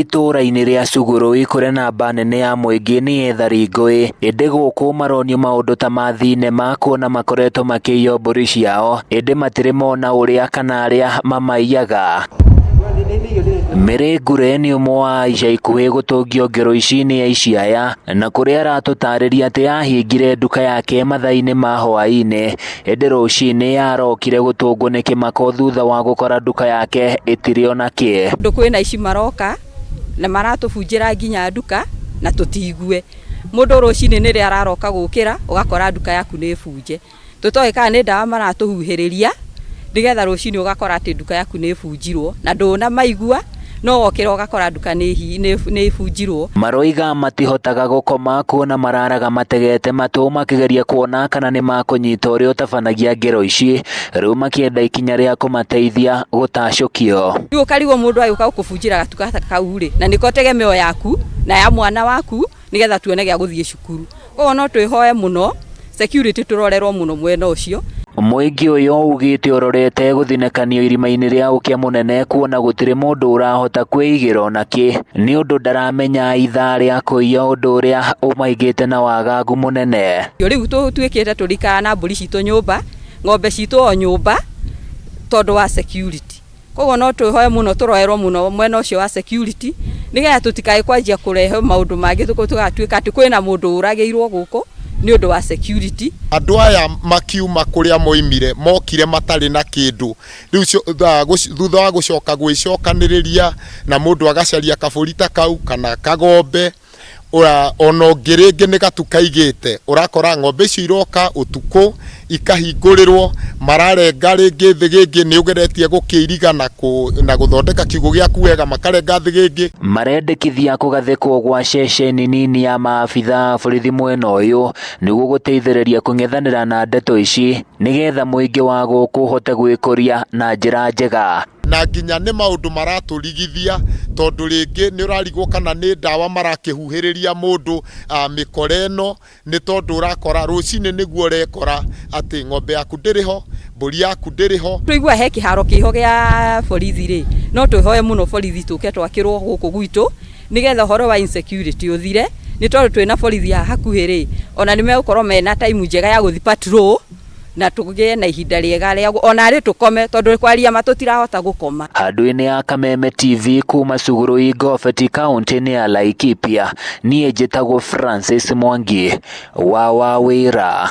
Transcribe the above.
Itũũra-inĩ rĩa Cugurũi kũrĩa namba nene ya mũingĩ nĩ ethari ngũĩ, ĩndĩ gũkũ maronio maũndũ ta ma thinema kuona makoretwo makĩiywo mbũri ciao, ĩndĩ matirĩ mona ũrĩa kana arĩa mamaiyaga. Mary Ngure nĩ ũmwe wa ica ikuhĩ gũtũngio ngero ici nĩ aici aya, na kũrĩa aratũtarĩria atĩ ahingire nduka yake mathaa-inĩ ma hwaĩ-inĩ, ĩndĩ rũcinĩ arokire gũtũngwo nĩ kĩmako thutha wa gũkora nduka yake ĩtirĩ ona kĩ. Tondũ kwĩna aici maroka na maratũbunjĩra nginya nduka na tũtigue. Mũndũ rũcinĩ nĩrĩo araroka gũkĩra ũgakora nduka yaku nĩ bunje. Tũtoĩ kana nĩ ndawa maratũhuhĩrĩria nĩgetha rũcinĩ ũgakora atĩ nduka yaku nĩ ĩbunjirwo na ndũnamaigua no wokĩra ũgakora nduka nĩ ĩbunjirwo. Maroiga matihotaga gũkoma kuona mararaga mategete matũ makĩgeria kuona kana nĩ makũnyita ũrĩa ũtabanagia ngero ici, rĩu makĩenda ikinya rĩa kũmateithia gũtacũkio. Rĩu ũkarigwo mũndũ agĩũka gũkũbunjĩra gatuka ta kau rĩ, na nĩko tegemeo yaku na ya mwana waku nĩgetha tuone gĩa gũthiĩ cukuru. Koguo no twĩhoe mũno security tũrorerwo mũno mwena ũcio. Mũingĩ ũyũ ugĩte ũrorete gũthinĩkanio irima-inĩ rĩa ũkĩa mũnene kuona gũtirĩ mũndũ ũrahota kwĩigĩra onakĩ nĩ ũndũ ndaramenya ithaa rĩa kũiya ũndũ ũrĩa ũmaigĩte na wagagu mũnene. Rĩu tũtuĩkĩte tũrĩikaraga na mbũri citũ nyũmba, ng'ombe citũ o nyũmba tondũ wa security. Koguo no twĩhoe mũno tũrorerwo mũno mwena ũcio wa security nĩgetha tũtikae kwanjia kũrehe maũndũ mangĩ tũgatuĩka atĩ kwĩna mũndũ ũragĩirwo gũkũ nĩ ũndũ wa security. Andũ aya makiuma kũrĩa moimire mokire matarĩ na kĩndũ, rĩu thutha wa gũcoka gwĩcokanĩrĩria na mũndũ agacaria kabũri ta kau kana kagombe, ona ũngĩ rĩngĩ nĩ gatu kaigĩte, ũrakora ng'ombe icio iroka ũtukũ ikahingũrĩrwo, mararenga rĩngĩ thĩgĩngĩ, nĩ ũgeretie gũkĩiriga na gũthondeka kiugũ gĩaku wega, makarenga thĩgĩngĩ. Marendekithia kũgathĩkwo gwa ceceni nini ya maabitha a borithi mwena ũyũ nĩguo gũteithĩrĩria kũng'ethanĩra na ndeto ici nĩgetha mũingĩ wa gũkũ ũhote gwĩkũria na njĩra njega. Na nginya nĩ maũndũ maratũrigithia tondũ rĩngĩ nĩ ũrarigwo kana nĩ ndawa marakĩhuhĩrĩria mũndũ mĩkora ĩno, nĩ tondũ ũrakora rũcinĩ nĩguo ũrekora atĩ ng'ombe yaku ndĩrĩ ho, mbũri yaku ndĩrĩ ho. Twaigua he kĩharo kĩho gĩa borithi rĩ, no twĩhoe mũno borithi tũke twakĩrwo gũkũ gwitũ nĩgetha ũhoro wa insecurity ũthire, nĩ tondũ twĩna borithi haha hakuhĩ rĩ, ona nĩ megũkorwo mena time njega ya gũthiĩ patrol na tũgĩe na ihinda rĩega rĩa ona rĩ tũkome tondũ kwaria ma tũtirahota gũkoma. Handũ-inĩ ya Kameme TV kuma Cugurũi Ngobeti kaunti-inĩ ya Laikipia, niĩ njĩtagwo Francis Mwangi wa Wawĩra.